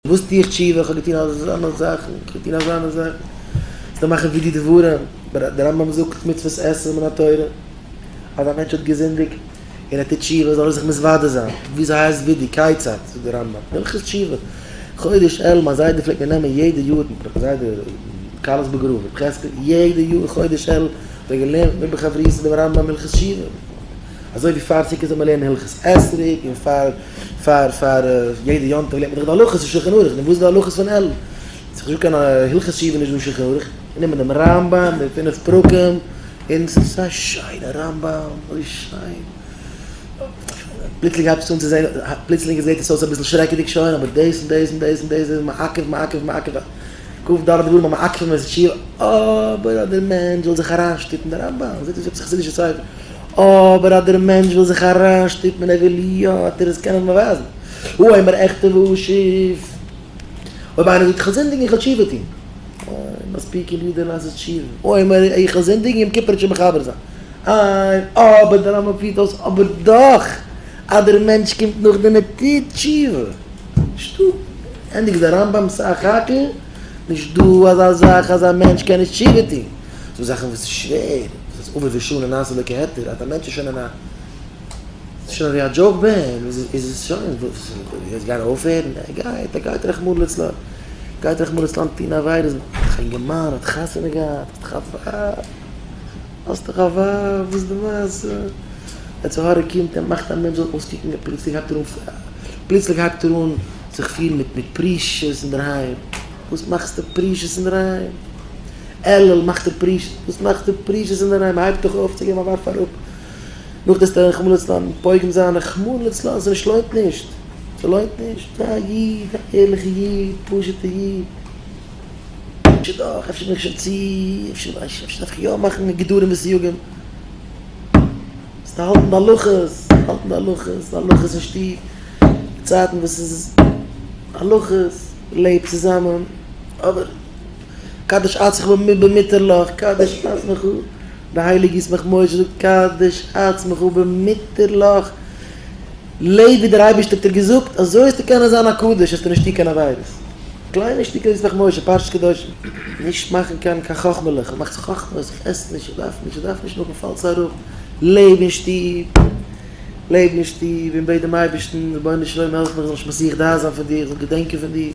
וואס טו איך תשובה? איך האב געטון אזאנע זאכן, איך האב געטון אזאנע זאכן. זאלסטו מאכן וידוי דברים, דער רמב ם זאגט מצוות עשה מן התורה, אז א מענטש האט געזינדיגט און ער טוט תשובה זאל ער זיך מתוודה זיין. וויאזוי הייסט וידוי? כיצד? זאגט דער רמב ם, הלכות תשובה, חודש אלול, מיין זיידע פלעגט מיר נעמען יעדע יאר, מיין זיידע קארלסבורגער רב, רבי חזקאל, יעדע יאר חודש אלול האט ער געלערנט מיט בחברותא דעם רמב ם הלכות תשובה. אזוי ווי פאר סוכות זאל מען לערנען הלכות אתרוג, און פאר פאר פאר יעדע יום טוב לערנט מען דאך די הלכות אין שולחן ערוך, נו וואס איז די הלכות פון אלול? ס'איז נישטא קיין הלכות תשובה נישט דא אין שולחן ערוך, גענומען דעם רמב ם די פינף פרקים, און ס'איז אזא שיינע רמב ם, אזוי שיין, פלוצלינג הייבט עס אן צו זען, פלוצלינג זעט עס אויס אביסל שרעקעדיג שוין, אבער דאס און דאס און דאס און דאס איז מעכב מעכב מעכב. כ"ד דברים המעכבים את התשובה, אבער אז דער מענטש וויל זיך אריינשטופן, דער רמב ם זעט אויס עפעס א חסידישע ספר, אבער אז דער מענטש וויל זיך אריינשטופן און ער וויל יא, וועט ער עס קענען באווייזן. האומר אחטא ואשוב, אויב איינער זאגט איך וועל זינדיגן איך וועל תשובה טון, אין מספיקין לידו לעשות תשובה, האומר איך וועל זינדיגן יום כיפור וועט שוין מכפר זיין, איין, אבער דער רמב ם פירט אויס אבער דאך אז דער מענטש קומט נאכדעם און טוט תשובה, נישטא, ענדיגט דער רמב ם סך הכל, נישט דא אזא זאך אז א מענטש קען נישט תשובה טון, ס'דא זאכן וואס איז שווער, וואס איז עבר ושנה נעשה לו כהיתר, אז א מענטש איז שוין אין א, ס'איז שוין אזוי א joke ביי אים, איז עס שוין, וואס, יעצט גיין אויפהערן, ער גייט, ער גייט רחמנא לצלן, גייט רחמנא לצלן טון עבירות, א אינגערמאן האט חתונה געהאט, האסט דאך א ווייב, האסט דאך א ווייב, וואס איז די מעשה? יצר הרע קומט און מאכט א מענטש זאל אויסקוקן, פלוצלינג הייבט ער אן, פלוצלינג הייבט ער אן זיך פירן מיט מיט פרישות אינדערהיים, וואס מאכסטו פרישות אינדערהיים? אלול מאכט ער פרישות, וואס מאכסטו פרישות אינדערהיים? הייב דיך אויף צו געבן א ווארף אראפ, נאך דאס רחמנא לצלן פוגם זיין, רחמנא לצלן, ס'נישט לוינט נישט, ס'לוינט נישט, זיי א איד, א ערליכע איד, פשוט'ע איד. אפשר דאך, אפשר בין איך שוין צו, אפשר ווייס איך, אפשר דארף איך יא מאכן גדרים וסייגים. זאלסט האלטן די הלכות, האלטן די הלכות, די הלכות אין שטוב, צייטן וואס איז הלכות, לעב צוזאמען, אבער קדש עצמך במותר לך, קדש עצמך, די הייליגע ישמח משה זאגט קדש עצמך במותר לך, לעב ווי דער אייבערשטער האט דיר געזאגט, אזוי וועסטו קענען זיין א קדוש, וועסטו נישט טון קיין עבירות. קליינע שטיקל ישמח משה, פרשת קדושים. נישט מאכן קיין קיין חכמה'לעך, מען מאכט זיך חכמות, איך עס נישט, איך דארף נישט, איך דארף נישט, נאכדעם פאלט עס אראפ. לעב אין שטוב, לעב אין שטוב און בעט דעם אייבערשטן, רבונו של עולם העלף מיך איך זאל נישט מסיח דעת זיין פון דיר, איך זאל געדענקען פון דיר.